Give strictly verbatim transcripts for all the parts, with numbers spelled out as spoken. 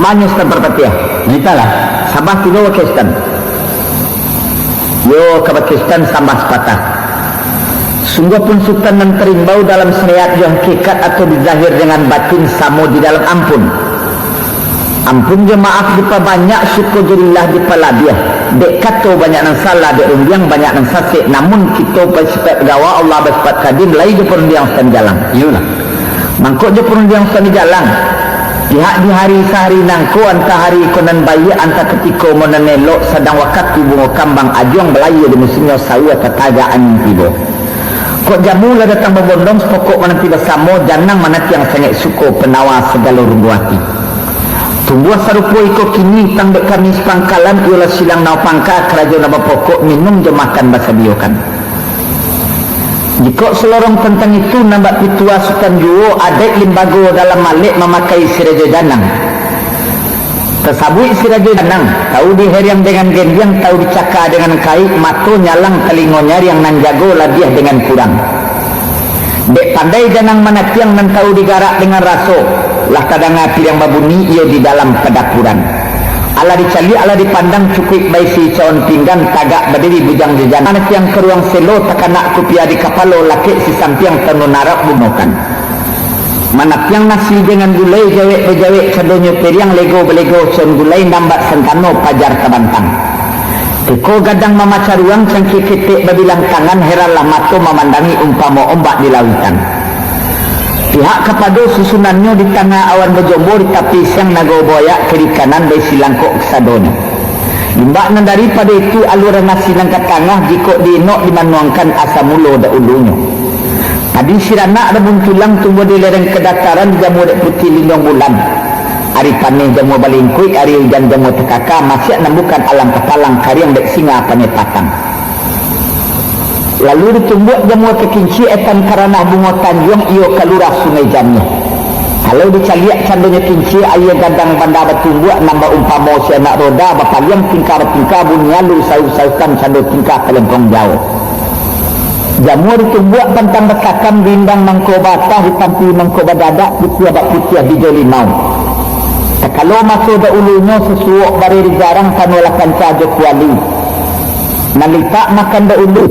Manyo Sutan Parpatiah. Nitahlah. Sambah tigo bakeh Sutan. Yo, ka bakeh Sutan sambah sapatah. Sungguahpun Sutan nan tarimbau dalam syariat jo hakikat atau di zahir dengan batin samo di dalam ampun. Ampun jo maaf dipabanyak, syukur jo lillah dipalabiah. Dek kato banyak nan salah, dek rundiang banyak nan sasek, namun kito basipaik gawa, Allah basipaik kadim, lai jo parundiang Sutan Jalang. Iyolah. Mangko jo parundiang Sutan Jalang, pihak di hari sahari nangko, antah hari ko nan baiak, antah katiko mo nan elok, sadang wakatu bungo kambang ajuang balayia di musimnyo, sawa tatagak angin tibo. Kok jamu lah datang babondong, sapokok mananti basamo, janang manantiang sangaik suko, panawa sagalo rundu ati. Tumbuah sarupo iko kini, tang dek kami sapangkalan, iyolah silang nao pangka, karajo nan bapokok, minum jo makan basadiokan. Jikok salorong tantang itu, nan bak pitua Sutan juo, adaik limbago dalam malek mamakai sirajo janang. Tasabuik sirajo janang, tau diheriang dengan gendiang, tau dicaka dengan kaik, mato nyalang, talingo nyariang, nan jago labiah dengan kurang. Dek pandai janang manatiang, nan tau digarak dengan raso, lah tadanga piriang babunyi iyo di dalam padapuran. Alah dicaliak, alah dipandang, cukuik baisi cawan pinggan, tagak badiri bujang jo janang. Manatiang ka ruang selo, takanak kupiah di kapalo, lakek sisampiang tanu narap bunokan. Manatiang nasi dengan gulai, jawek bajawek cadonyo piriang, lego balego cawan gulai, nan bak santano pajar tabantang. Tiko gadang mamacaruang, cangkia ketek babilang tangan, heranlah mato mamandangi, umpamo ombak di lauitan. Pihak kapado susunannyo, di tangah awan bajombo, di tapi siang nago boyak, kiri kanan baisi langkok kasadonyo. Imbak nan daripado itu, aluran nasi nan ka tangah, jikok diinok dimanuangkan, asa mulo dahulunyo. Padi siranak rabun tulang, tumbuah di lereng kadataran, dijamua dek putiah lindong bulan. Ari paneh jamua balingkuik, ari ujan jamua takaka, masiak nan bukan alang kapalang, kariang dek singa paneh patang. Lalu ditumbuak jamua kakincia, etan karanah bungo tanjuang, iyo kalurah Sungai Janiah. Kalau dicaliak candonyo kincia, aia gadang banda batumbuak, nan baumpamo si anak roda, bapaliang tingkah batingkah, bunyi alu sauik-sauikan, cando tingkah talempong jauah. Jamua ditumbuak pantang batakam, rindang mangko baatah, ditampi mangko badadak, putiah bak putiah bijo limau. Takalo maso dahulunyo, sasuok bareh di jarang, panuahlah kancah jo kuali. Nan litak makan dahulu.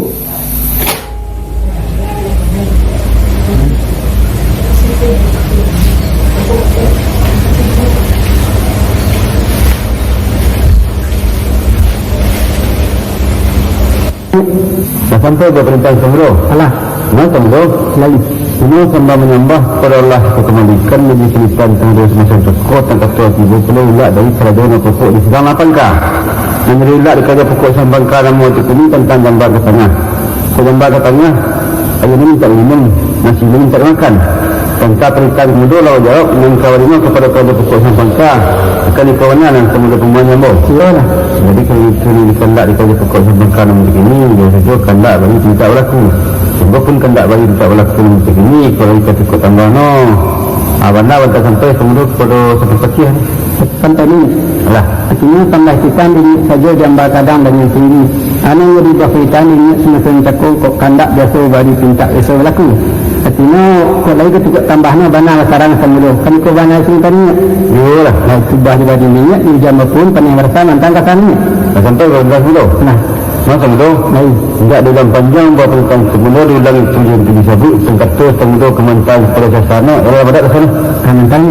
Lah sampai buah parintah Samudro. Alah. Nah, Samudro. Lai. Ino sambah manyambah kapado Allah, ka kamalikan bagi salipan Samudro sumasiang cako, tang kato tibo pulo ulak dari karajo nan pokok di sidang lapangka. Nan jadi ulak di karajo pokok sidang lapangka namo tu kini tantang jamban ka tangah. Kok jamban ka tangah, aia nan mintak minum, nasi nan mintak makan. Tantang parintah Samudro lah jawab, nan kawan ino kapado karajo pokok sidang lapangka. Akan dikawanan nan Samudro pamuan jambo. Iyolah. Jadi, kalau itu nan dikandak di karajo pokok sidang lapangka nan kini, iyo sajo kandak bagi mintak balaku. Sungguahpun kandak bagi mintak balaku nan kini, kalau ikua cukup tambah no. Ah, bana bantah sampai Samudro kapado Sutan Parpatiah. Sampai ni. Alah. Artinyo, tambah pitah dingin sajo, jamban gadang dan nan tinggi. Anu yo diubah pitah dingin sumasiang cako, kok kandak biaso bari pintak biaso balaku. Artinyo, kok lai katukuak tambah no, bana basarang Samudro. Kan iko bana singkatnyo. Iyolah. Lah, tubah di badi minyak, di ujan bapun, paneh barasa mantang kasarnyo. Lah sampai barasa Samudro. Nah. Masa mudo, Baik. Indak diulang panjang, buah tantang Samudro diulang itu yang tadi sabuik, singkato Samudro ka mantang kapado sasana, urang badak ka sana. Ka mantang,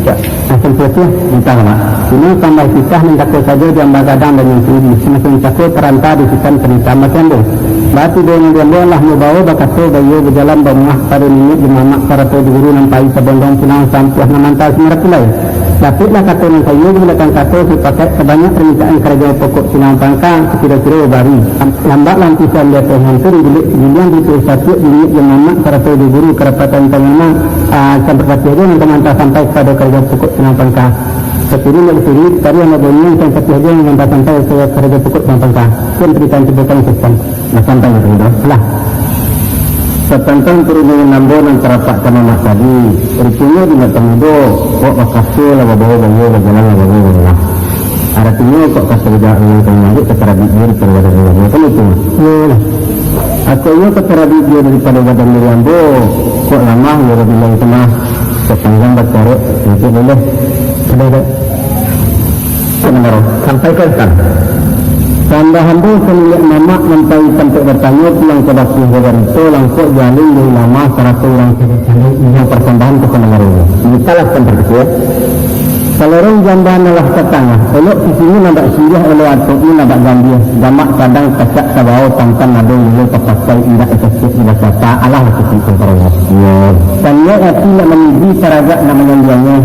Cak. Asam putih, entah, Mak. Ino tambah kisah nan kato sajo, jamban gadang dan nan tinggi. Sumasiang cako taranta di sitan panitahan batiambo. Batibo nan diambo lah mubawo bakato, baiyo bajalan bamuah pado niniak jo mamak sarato jo guru nan pai sabondong pinang sampuah nan mantah sumara pulai. Dapeklah kato nan saiyo, gunakan kato supakaik sabanyak parmintaan karajo pokok sidang lapangka sakiro-kiro bari. Lam-, lambak lampisan di ateh nantun, bulik sagiliang di tuih sapiak, niniak jo mamak sarato jo guru karapatan tangana, ah, Sutan Parpatiah jo nan ka mantah sampai kapado karajo pokok sidang lapangka. Sakiro nan disuri, tariang babunyian, Sutan Parpatiah jo nan ka mantah sampai kapado karajo pokok sidang lapangka. Sekian parintah tibo kami, Sutan. Lah sampai ka Samudro? Lah. Satantang parundiangan ambo nan tarapak ka mamak tadi, ruponyo di mata mudo, kok bakaso lah babawo baiyo, bajalan lah babawo bajalan. Aratinyo, kok kaso bajawek nan ka manyambut, ka tarabik juo di pado badan ambo, kan itu, Mak? Iyolah. Kok iyo ka tarabik juo di pado badan diri ambo, kok lamah iyo babilang tumah, sapanjang bacarek, itu boleh. Sudah, sudah. Sampaikan, Ustaz. Sambah ambo saniniak mamak nan pai tampek batanyo, pulang ka bakuah babarito, langkok jalin jo ulama, sarato urang cadiak inyo parsambahan ka pangarajo. Mintalah sampai kecil. Salorong jamba nan lah satangah, elok sisinyo nan bak siriah, elok atoknyo nan bak gambiah, jamak sadang kacak tabao, tampan ado nilai tapakai, indak dikasiak dibacata, alah kecil samparono. Yo. Saniaik ati nak manuju, taragak nak manyanjuangnyo,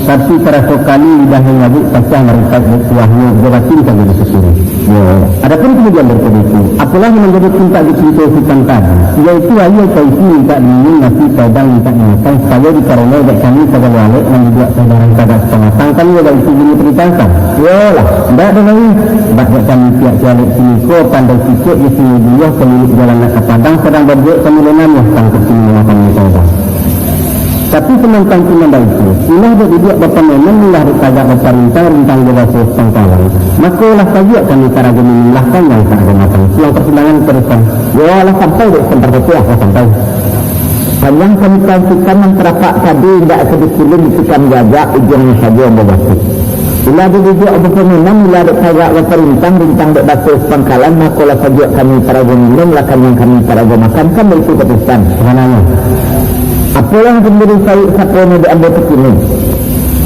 tapi taraso kali lidah manyabuik, pacah maripek dek kuahnyo, jo batin sajo disyukuri. Yo. Adapun kamudian daripado itu, apolah nan manjadi puncak di cinto Sutan tadi, yaitu aia ka isi mintak diminum, nasi ka edang mintak dimakan, supayo dikaranoi dek kami sagalo alek nan dibuek saudara tagak samatang, kami baitu bunyi parintah. Yolah, indak ado lai. Bak dek kami pihak si alek kiniko pandai cicek di sini buyuah, keliling jalan nak ka Padang, sadang babuek kami leh namuah, tangkok kini mamakan minta edang. Tapi samantang tu nan baitu, ilah dek dibuek bapamenan, ilah dek tagak baparintah, rintang jo baso sapangkalan, mako lah sajuak kami karajo minum, lah kanyang karajo makan. Pulang parsidangan tarusan. Yo, lah sampai dek Sutan Parpatiah, lah sampai. Panjang kahitaan Sutan nan tarapak tadi, indak ka dikulun ditikam jajak, ujuangnyo sajo ambo basuik. Ilah dek dibuek bapamenan, ilah dek tagak baparintah, rintang dek baso sapangkalan, mako lah sajuak kami karajo minum, lah kanyang kami karajo makan, kan baitu kato Sutan. Sabananyo. Apolah nan ka manjadi sauik saponyo dek ambo tu kini?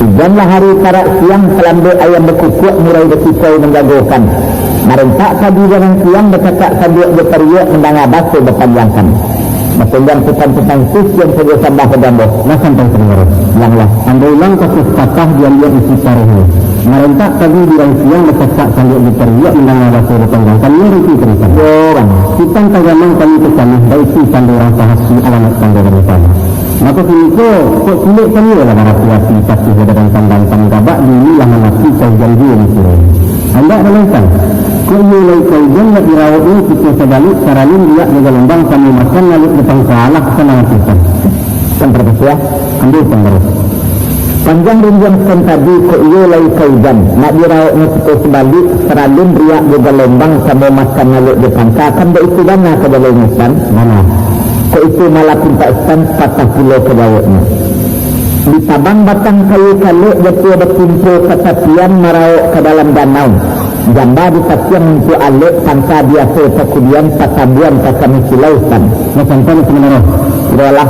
Ujan lah ari, tarak siang, salambek ayam bakukuak, murai bakicau manjagokan. Marentak padi gadang siang, bacakak sabuak jo pariak, mandanga baso bapanjangkan. Bapanjang Sutan tu, sian sajo sambah pado ambo. Lah sampai sadanga. Ulang lah. Ambo ulang kato sapatah, diambiak isi paruahnyo. Marentak padi gadang siang, bacakak sabuak jo pariak, mandanga baso bapanjangkan, nyo reti tarusan. Yo, bana. Sutan tagamang kami tacamuah, baitu tando urang sahati, alamaik tando barisalah. Mako kiniko, kok culek kami lah barati-ati, tapi badan kandang kami gabak, dulu lah mamakai cai janji yang disuruh. Handak balancang, kok iyo lai ka ujan, nak dirawoknyo kito sabalik, saralin riak jo galombang, samo makan laluik jo pangka, alah sanang ati Sutan. Sutan Parpatiah, ambo Sutan tarusan. Panjang rundiang Sutan tadi, kok iyo lai ka ujan, nak dirawoknyo kito sabalik, saralin riak jo galombang, samo makan laluik jo pangka, kan baitu bana ka jalonyo Sutan. Bana. Kok itu malah pintak Sutan, patah pulo ka jaweknyo. Ditabang batang kayu kalek, jatuah batimpo ka tapian, marawok ka dalam danau. Jamba ditapiang untuak alek, pangka biaso takudian, patabuan ka kami silau Sutan. Nah, sampai di sini, Roh. Sudah lah.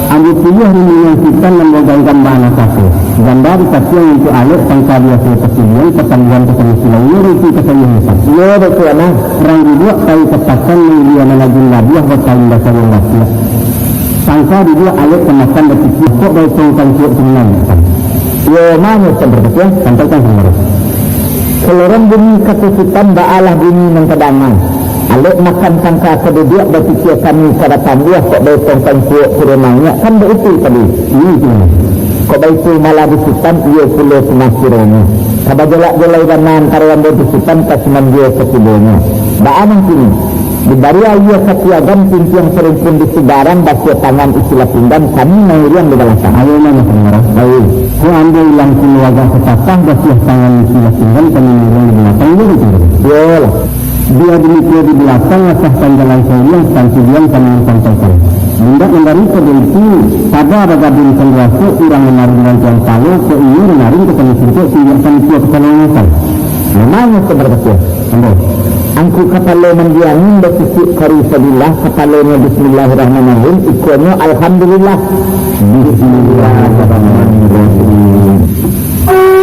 Ambo piliah rindingan Sutan nan baganggam bana kato. Jamba ditapiang untuak alek, pangka biaso takudian, patabuan ka kami silau. Iyo, reti ka kami Sutan. Iyo, batua nah. Rang dibuak pai katakan, manggilia nan ajun labiah, bapain basayang batiak. Pangka dibuak alek kamakan bakicik, kok baetong kancuak tu mananyakan. Iyo, mano Sutan Parpatiah? Sampaikan, Sutan Parpatiah. Salorong bunyi kato Sutan, baalah bunyi nan tadanga. Alek makan pangka ka duduak, bakikia kami ka batambuah, kok baetong kancuak tu mananyakan, baitu tadi. Iyo, itu. Kok baitu malah di Sutan, iyo pulo tu mah kironyo. Ka bajalak-jalai bana antaro ambo jo Sutan, ka simanjua sakibonyo. Baa nan kini? Dibari aia sapiagan, pintiang sarumpun di subarang, basuah tangan isi lapinggan, kami mairiang di balakang. Ayo, mano, Sutan Parpatiah? Ayo. Ko ambo ulang pulo agak sapatah, basuah tangan isi lapinggan, kami mairiang di balakang, iyo, Sutan Parpatiah. Iyolah. Bia dimikua di balakang, asah panjalan sairiang, santudian kami sampaikan. Indak mandaripado itu, pada bagabun sanduaso, urang mamarin rantiang palo, kok iyo mamarin ka kami singkok, tinjak kami tua ka salongosan. Mano Sutan Parpatiah? Ambo. Angku kapalo mandiangin, bacicik kari sabilah, kapalonyo bismillahirrahmanirrahim, ikonyo alhamdulillah. Bismillahirrahmanirrahim.